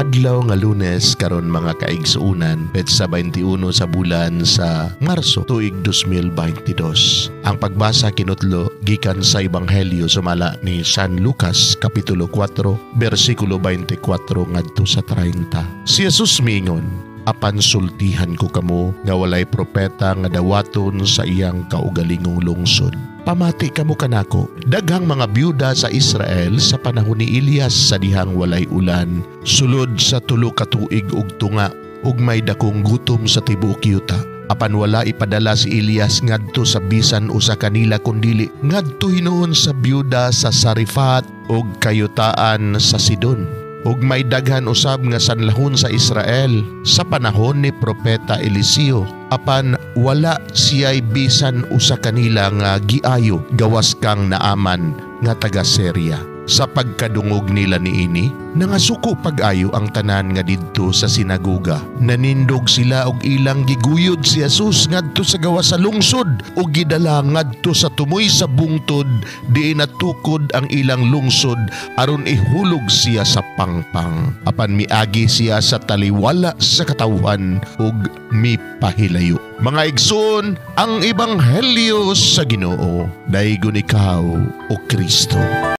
Adlaw nga Lunes karon, mga kaigsuunan, petsa 21 sa bulan sa Marso, tuig 2022. Ang pagbasa kinutlo gikan sa Ebanghelyo sumala ni San Lucas, kapitulo 4, bersikulo 24 ngadto sa 30. Si Jesus miingon, "Apan sultihan ko kamo nga walay propeta nga dawaton sa iyang kaugalingong lungsod. Pamati kamo kanako, daghang mga byuda sa Israel sa panahon ni Elias sa dihang walay ulan, sulod sa 3 ka tuig ug tunga, ug may dakong gutom sa tibuok yuta. Apan wala ipadala si Elias ngadto sa bisan usa kanila kundili ngadto hinuon sa byuda sa Sarifat ug kayutaan sa Sidon. Ug may daghan usab nga sanlahon sa Israel sa panahon ni Propeta Eliseo, apan wala siya'y bisan usa kanila nga giayo gawas kang Naaman nga taga Syria." Sa pagkadungog nila niini, nangasuko pag-ayo ang tanan nga didto sa sinagoga. Nanindog sila og ilang giguyod si Jesus ngadto sa gawas sa lungsod ug gidala ngadto sa tumoy sa bungtod diin natukod ang ilang lungsod aron ihulog siya sa pangpang. Apan miagi siya sa taliwala sa katawhan ug mipahilayo. Mga igsoon, ang ebanghelyo sa Ginoo. Daygon ikaw, o Kristo.